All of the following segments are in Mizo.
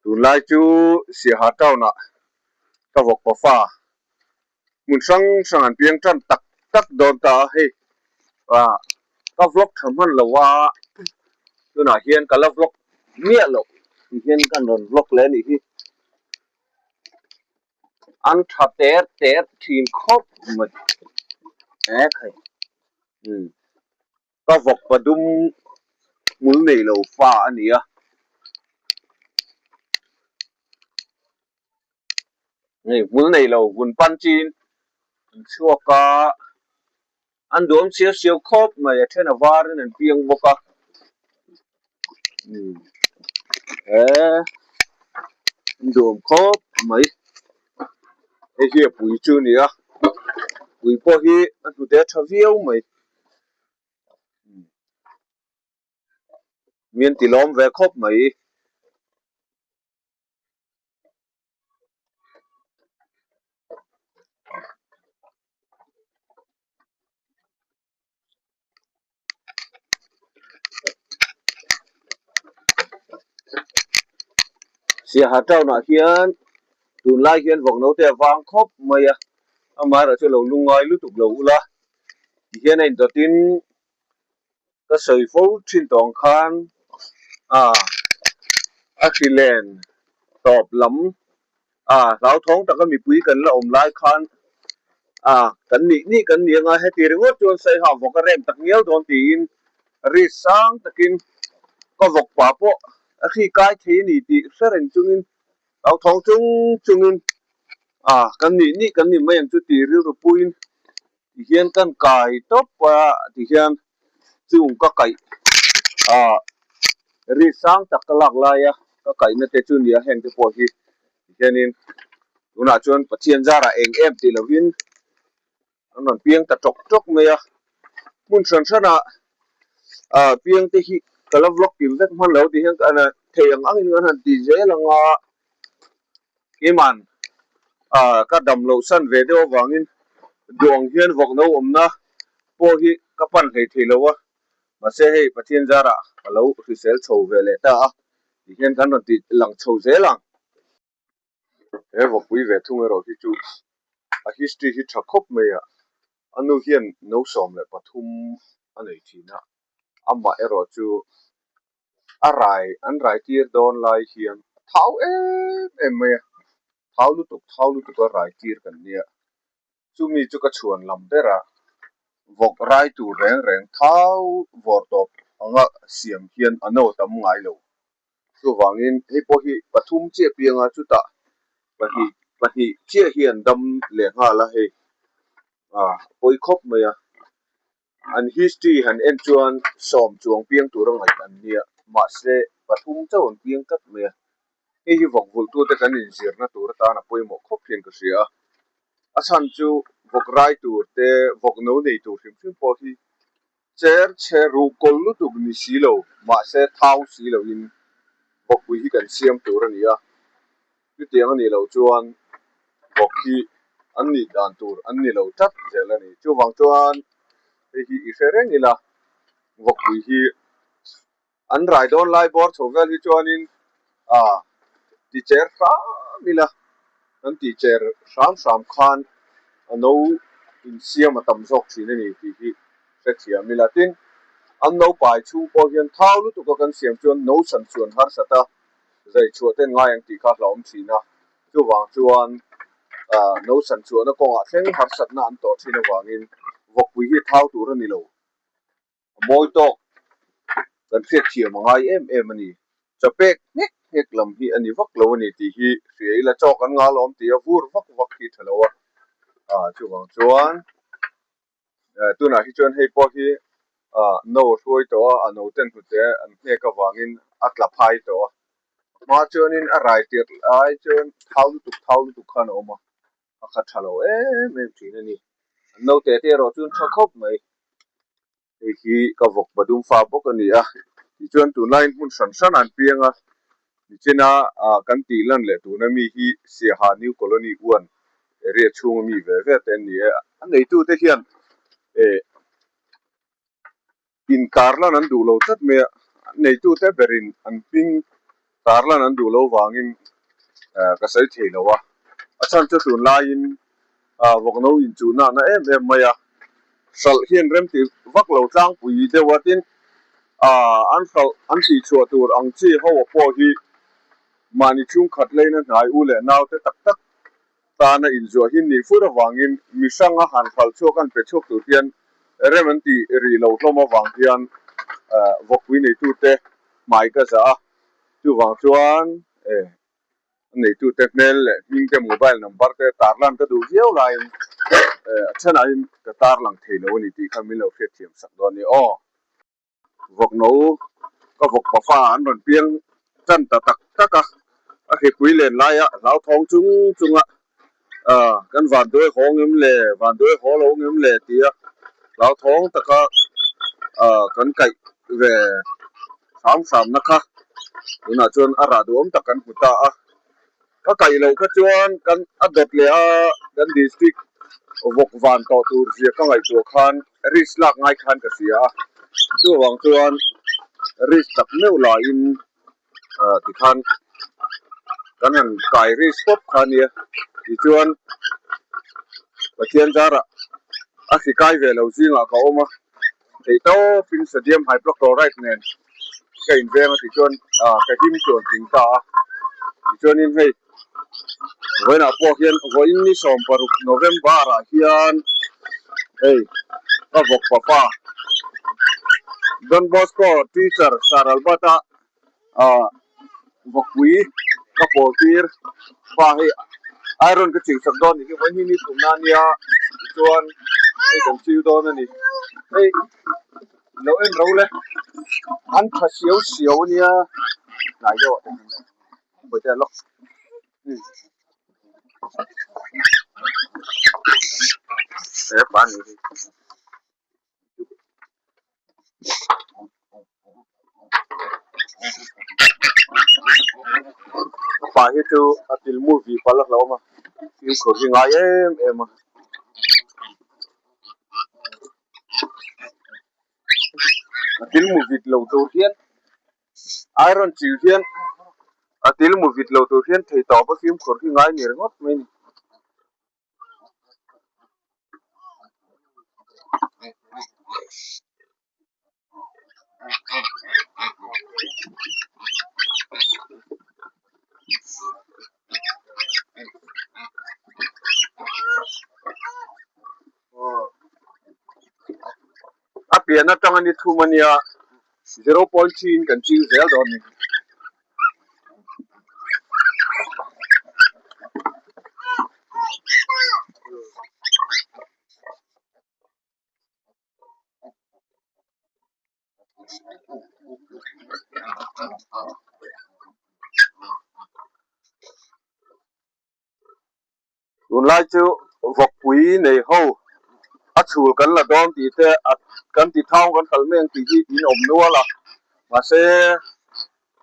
Tunlai chu Siaha town ah ka vawk pafa hmun hrang hrang an piang tan tak tak dawn ta a hei ah ka vlog tha hman lo a tunah hian ka la vlog miah loh ti hian kan rawn vlog leh a nih hi an tha ter ter thin khawp mai e khai umm. Ka vawk padum hmul nei lo fa a ni a. Hei hmul nei lo vun pan chin an chhuak a, an duam siau siau khawp mai a then a varin an piang bawk a. Umm he an duam khawp mai. Hei hi a pui chu a ni a, pui pawh hi a hnute a tha viau mai. Min ti lawm ve khawp mai. Siaha town ah hian tunlai hian vawk naute a vang khawp mai a, amaherawhchu lo lungngai lutuk lo ula tihian a indawtin ka sawi fo thin tawh ang khan a a hrilen tawp lam a hlauthawng taka mipui kan la awm lai khan a kan nih nih kan ni anga heti ringawt chuan saiha vawk a rem tak ngial dawn tiin ri sang takin ka vawk pa pawh a hri kai thei a ni tih hre reng chungin hlauthawng chung chungin a kan nih nih kan ni mai ang chu tih rilru puiin tihian kan kai tawp a tihian chung ka kaih a ri sang tak ka lak lai a ka kaihna te chu nia heng te pawh hi tihianin tunah chuan Pathian zarah eng em tih lovin an rawn piang ta tawk tawk mai a hmun hran hranah ah piang te hi ka la vlog kim vek hman lo tihian ka thei ang angin kan han ti zel ang a Keimahn ka dam loh san ve deuh avangin duh ang hian vawk no awmna pawh hi ka pan hlei thei lo a, mahse hei Pathian zarah ka lo hrisel chho ve leh ta a tih hian kan rawn ti lang chho zel ang. He vawkpui ve thung erawh hi chu a history hi tha khawp mai a, a nu hian no 13 a nei thin a, amah erawh chu A rai an rai tir dawn lai hian a thau em em mai a, thau lutuk thau lutuk a rai tir kan nia. Chumi chu ka chhuan lam ber a, vawk rai tur reng reng thau vawr tawp anga siam hian a no tam ngai lo. Chuvangin hei pawh hi pathum chiah pianga chutah pahnih pahnih chiah hi an dam leh nghal a hei a pawi khawp mai a. An history han en chuan sawm chuang piang tur a ngaih an nia, mahse pathum chauh an piang tlat mai a. Hei hi vawk vulhtute kan inzirna tur atan a pawimawh khawp hian ka hria a. A chhan chu vawk rai tur te, vawk no nei tur hrim hrim pawh hi cher chhe ruh kawl lutuk ni si lo, mahse thau si loin vawkpui hi kan siam tur a ni a. Chutiang a nih loh chuan vawk hi an nih dan tur an ni lo tlat zel a ni. Chuvang chuan hei hi i hre reng ila, vawkpui hi an rai dawn lai bawr chho vel hi chuanin a ti cher hram ila, an ti cher hram hram khan a no insiam a tam zawk thin a ni tih hi hrethiam ila. Tin, an no pai chhung pawh hian thau lutuka kan siam chuan no san chuan harsat a. Zai chhuah ten ngai ang tih kha hlauhawm thin a, chuvang chuan no san chhuahna kawngah thleng harsatna an tawh thin avangin vawkpui hi thau tur a ni lo. A mawi tawk kan hriatthiam a ngai em em a ni. Chapek nghek nghek lam hi a ni vak lo a ni tih hi hria ila chaw kan ngal awm tih a vur vak vak hi tha lo a, chuvang chuan Tunah hi chuan hei pawh hi no a hruai tawh a, a no ten hnute an hnek avangin a tla phai tawh a. Hma chuanin a rai tirh lai chuan thau lutuk thau lutuk khan a awm a, a kha tha lo em em thin a ni. An naute te erawh chuan tha khawp mai. Hei hi ka vawk badum fa bawk a ni a, tichuan tunlaiin hmun hran hran an piang a, nichina kan tih lan leh tuna mi hi Siaha New Colony uan area chhunga mi ve ve te an ni e. A neitute hian eh inkar lan an duh lo tlat mai a, a neitute berin an hming. Tarlan an duh lo vangin ka sawi thei lo a, a chhan chu tunlaiin vawkno inchuhna a na em em mai a, hralh hian remti vak lo tlangpui deuh a, tin an hralh an tihchhuah tur ang chi ho a pawh hi mahni chhungkhat leina hnai u leh naute tak tak tana inzuah hi nih fur avangin mi hranga han hralh chhuak an pe chhuak tur hian rem an ti rih lo hlawm avang hian vawkpui neitute hmai ka zah a, chuvang chuan a neitute hmel leh hming te mobile number te tarlan ka duh viau laiin a thenahin ka tarlang thei lo a ni tih kha min lo hriatthiam sak dawn a ni aw. Vawkno ka vawk pafa an rawn piang tan ta tak tak a, a hripui len laia hlauthawng chung chunga kan vanduai haw ngem le, vanduai haw lo ngem le tia hlauthawng taka kan kaih ve hram hramna kha tunah chuan a rah duhawm tak kan hmu ta a. Ka kaih loh kha chuan kan a dawt leh a, kan district vawk van tawh tur zia ka ngaihtuah khan risk lak ngai khan ka hria a, chuvang chuan risk tak meuh laiin tikhan kan han kai risk pawp kha a nia, tichuan Pathian zarah a hri kai ve lo zingah ka awm a, theihtawpin sodium hypochlorite nen ka inveng a tichuan ka him chuan tling ta a tichuanin hei vawiinah pawh hian vawiin ni 16 November ah hian hei ka vawk papa Don Bosco teacher Sir Albert a vawkpui ka pawl tir pa hei iron ka ching sak dawn ni hi vawiin hi ni thumna ania tichuan hei kan chiu dawn a ni hei. Lo en ro le, an tha siau siau a nia, hnai deuh ah te hian lo bawi lawk. He pa ni hi. Pa hi chu a til movie pal a hlauhawm a, fimkhur hi ngai em em a. A til mu vit lo tur hian iron chiu hian a til mu vit lo tur hian thei tawp a fimkhur hi ngai ni ringawt mai a ni. A pian atanga ni thum a nia 0.3 in kan ching zel dawn a ni. Tunlai chu vawkpui nei ho a chhul kan la dawn tih te kan ti thau kan kal mek tih hi in awm nual a, mahse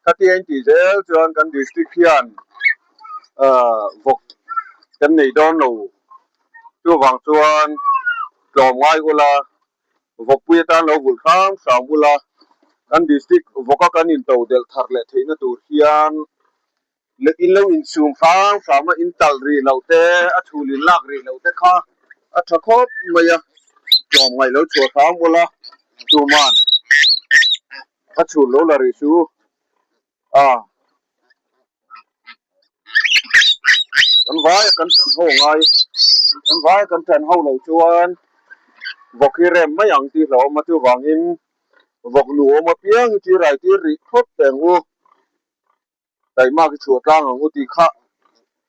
khatia in tih zel chuan kan district hian vawk kan nei dawn lo chuvang chuan tlawm ngai ula vawkpui atan lo vulh hrang hrang ula kan district vawka kan into delh thar leh theihna tur hian In lo insum hrang hrang a, in talh rih loh te, a chhul in lak rih loh te kha a tha khawp mai a, tlawm ngaih lo chhuah hrang bawlh a, tuman a chhul lo la rih su a, kan vai a kan tan ho ngai, kan vai a kan tan ho loh chuan vawk hi rem mai ang tih hlauhawm a, chuvangin vawk nu awm apiang hi tir tir rih phawt teh ang u. Taihmak i chhuah tlang ang u tih kha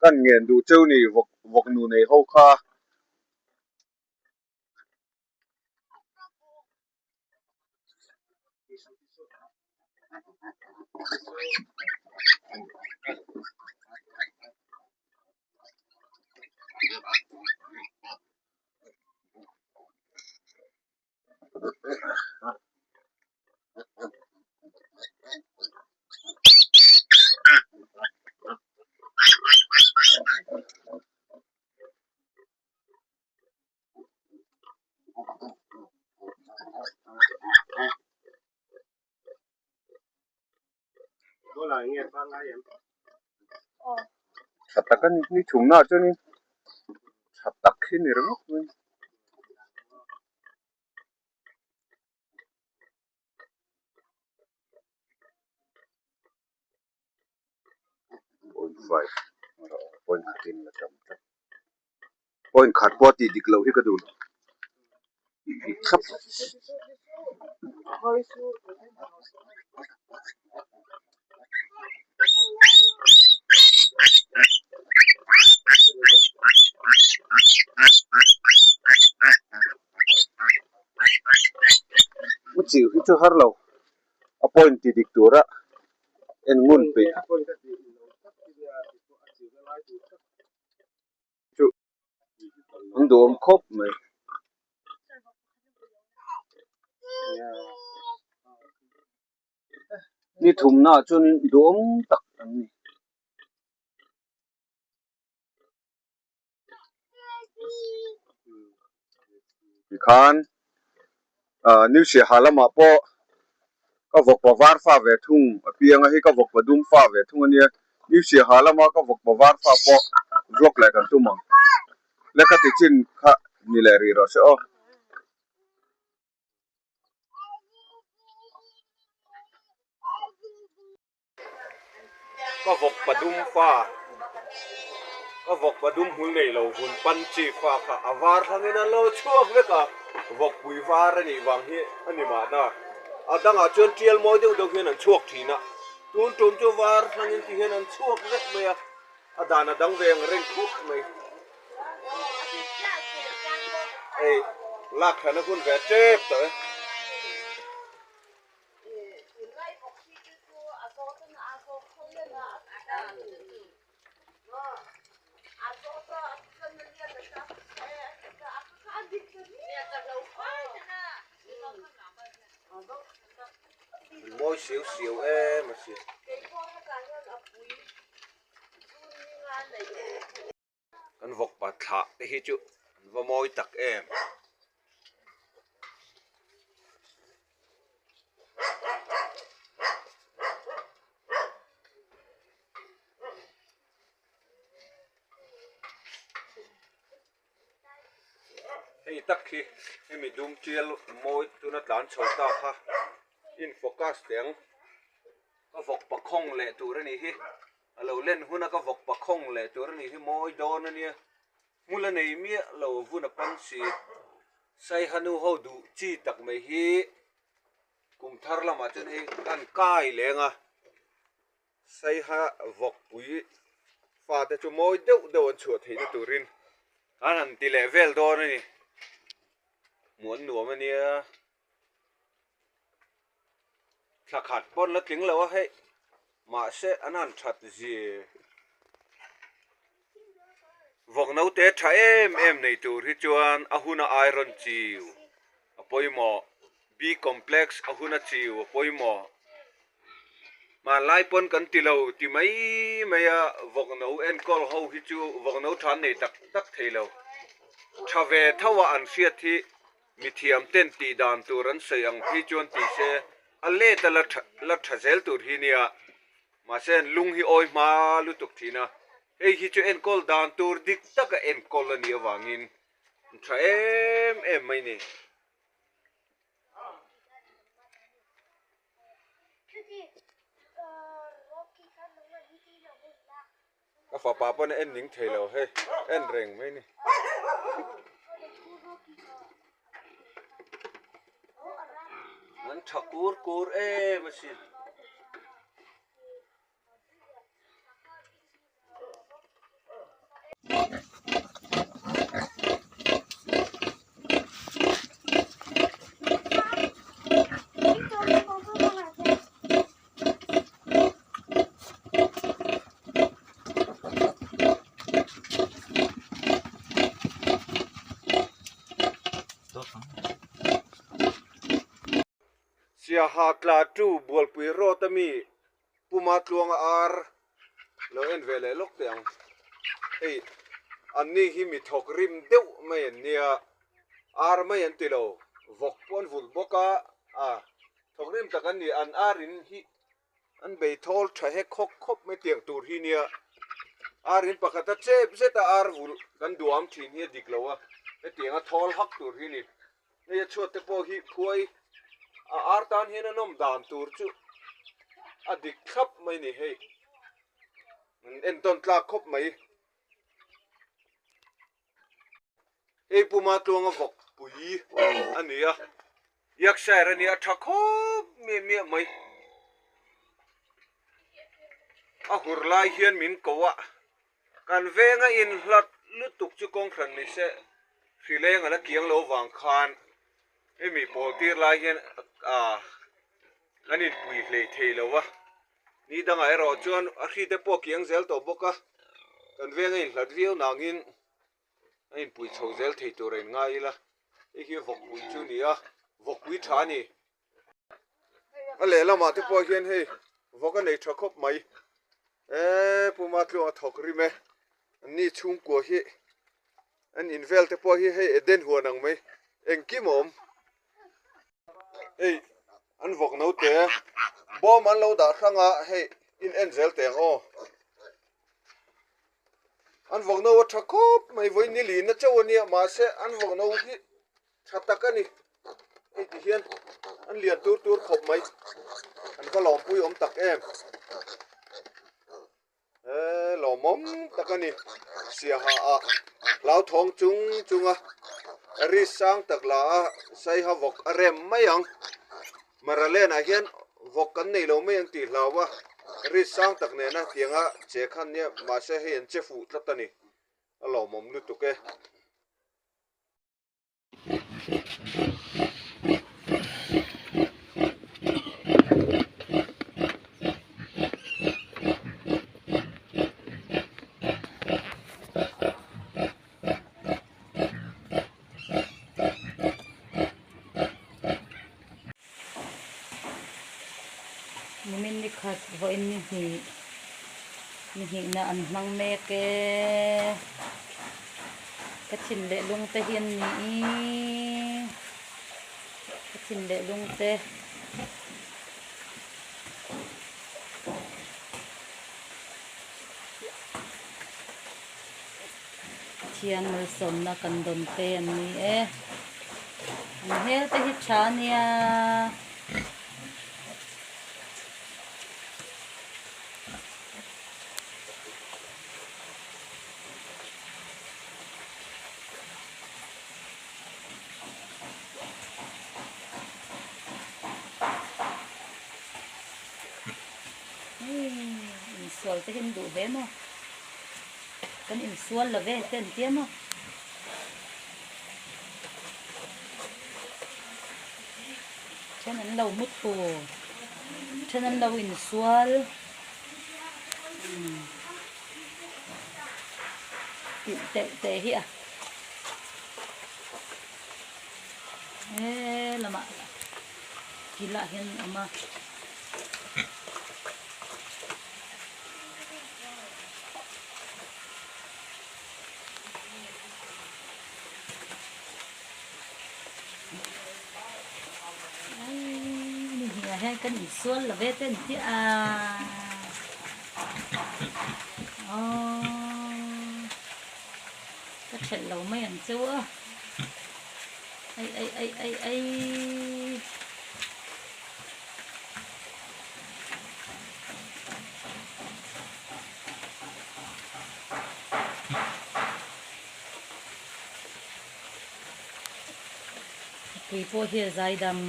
kan ngen duh cheu ni vawk vawk nu nei ho kha. Tha tak a ni, ni thumnaah chuanin tha tak hi ni ringawt mai. Point five point khatin la tam tlat point khat pawh tih dik loh hi ka duh lo tih dik thlap. U chiu hi chu har lo a point ti dik tura en ngun peih chu an duhawm khawp mai. Ni thumnaah chuanin duhawm tak an ni. Tikhan ah New Siaha lamah pawh ka vawkpa var fa ve thung a piang a hei ka vawkpa dum fa ve thung a nia New Siaha lama ka vawkpa var fa pawh vlog leh kan tum ang lehkha ti chin kha ni leh rih rawh se aw. Ka vawk padum fa, ka vawk padum hmul nei lo vun pan chi fa kha a var hlangin an lo chhuak vek a, vawkpui var a nih vang hi a ni mahna. A dangah chuan tial mawi deuh deuh hian an chhuak thin a, tun tum chu var hlangin ti hian an chhuak vek mai a, a dan a dang ve ang reng khawp mai. Hei lak thlan a hun ve tep tawh e. Mawi siau siau em a si. Kan vawkpa thlah te hi chu an va mawi tak em. Hei tak hi hemi dum tial mawi tuna tlan chho ta kha in focus teh ang ka vawkpa khawng leh tur a nih hi. A lo len huna ka vawk pakhawng leh tur a nih hi mawi dawn a nia. Hmul a nei miah lo vun a pan si. Saihanu ho duh chi tak mai hi kum thar lamah chuan hei kan kai leng a. Saiha vawk pui fate chu mawi deuh deuh an chhuah theihna turin an han ti leh vel dawn a ni. Hmuh an nuam a nia. Thla khat pawn la tling lo a hei mahse an han that zir vawk naute tha em em nei tur hi chuan a huna iron chiu a pawimawh B complex a huna chiu a pawimawh hmanlai pawn kan ti lo ti mai mai a vawk no enkawl ho hi chu vawk no tha an nei tak tak thei lo tha ve tho a an hriat hi. Mithiam ten tih dan tur an sawi ang phei chuan ti se a let a la tha la tha zel tur hi nia mahse an lung hi awi hma lutuk thin a hei hi chu enkawl dan tur dik taka enkawl a nih avangin an tha em em mai ni. Ka fapa pawn a en ning thei lo hei en reng mai ni. An tha kur kur em asin. Siaha tla tu bualpui rawt ami Puma tluanga ar lo en ve leh lawk teh ang. Hei anni hi mi thawk rim deuh mai an nia, ar mai an ti lo, vawk pawh an vulh bawk a, a thawk rim tak an ni, an ar in hi. An bei thawl tha hek khawk khawp mai tiang tur hi nia. Ar in pakhat a chep zet a ar vulh kan duam thin hi a dik lo a, hetiang a thawl hak tur hi ni. Hei a chhuat te pawh hi phuai a ar tan hian a nawm dan tur chu a dik thlap mai ni hei. An entawn tlak khawp mai. Hei Puma tluanga vawk pui a ni a, Yorkshire a nia a tha khawp miah miah mai. A hur lai hian min ko a, kan venga inhlat lutuk chu kawng hran ni se hrileng a la kiang lo vang khan hemi pawl tir lai hian ah an inpui hlei thei lo a. Ni dangah erawh chuan a hri te pawh a kiang zel tawh bawk a, kan venga inhlat viau nangin a inpui chho zel thei tur a inngai ila, hei hi vawkpui chu a ni a, vawkpui tha a ni. A lehlamah te pawh hian hei vawk a nei tha khawp mai, eee Puma tluang a thawk rim e, an ni chhungkua hi an in vel te pawh hi hei Eden huan ang mai engkim a awm. Hei an vawk naute bawm an lo dah hrang a hei in en zel teh ang aw an vawk no a tha khawp mai vawi ni lin na chauh a nia mahse an vawk no hi tha tak a ni hei ti hian an lian tur tur khawp mai an va lawmpui awm tak em. Eee lawmawm tak a ni. Siaha ah hlauthawng chung chunga ri sang tak la a saiha vawk a rem mai ang. Maralen ah hian vawk kan nei lo mai ang tih hlau a, ri sang tak nena tianga che khan nia mahse hei an che fuh tlat a ni. A lawmawm lutuk e. Nimin ni khat vawiin ni hnih ni hnihna an hmang mek e ka thin leh lung te hi an ni ih ka thin leh lung te. Thian malsawmna kan dawn te an ni e. An hmel te hi tha a nia. Insual te hi an duh ve maw? Kan insual lo ve te an tia maw? Then an lo mu thu, then an lo insual. Tih telh teh hi a. He lamah kilah hian a awm a. Ni hnih ah hian kan insual lo ve te an ti a aww ka thelh lo mai ang cheu a ai ai ai ai ai. Tui pawh hi a zai dam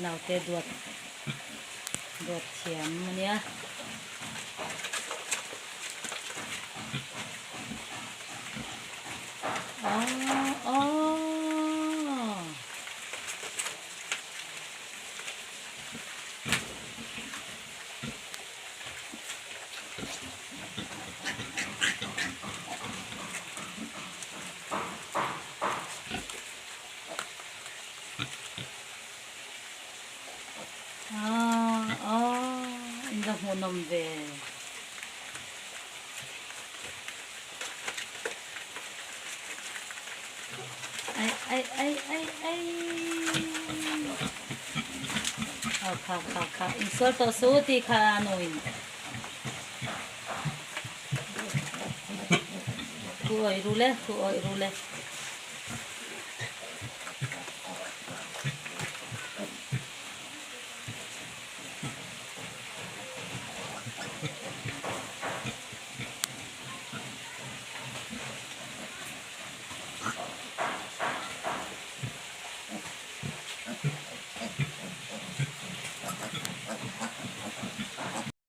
naute duat duat thiam a nia. Aww aww. Aaa aaa in la hmuhnawm ve. Ai ai ai ai ai. Aw kha kha kha insual tawh suh tih kha a nuin. Thu awih ru le, thu awih ru le.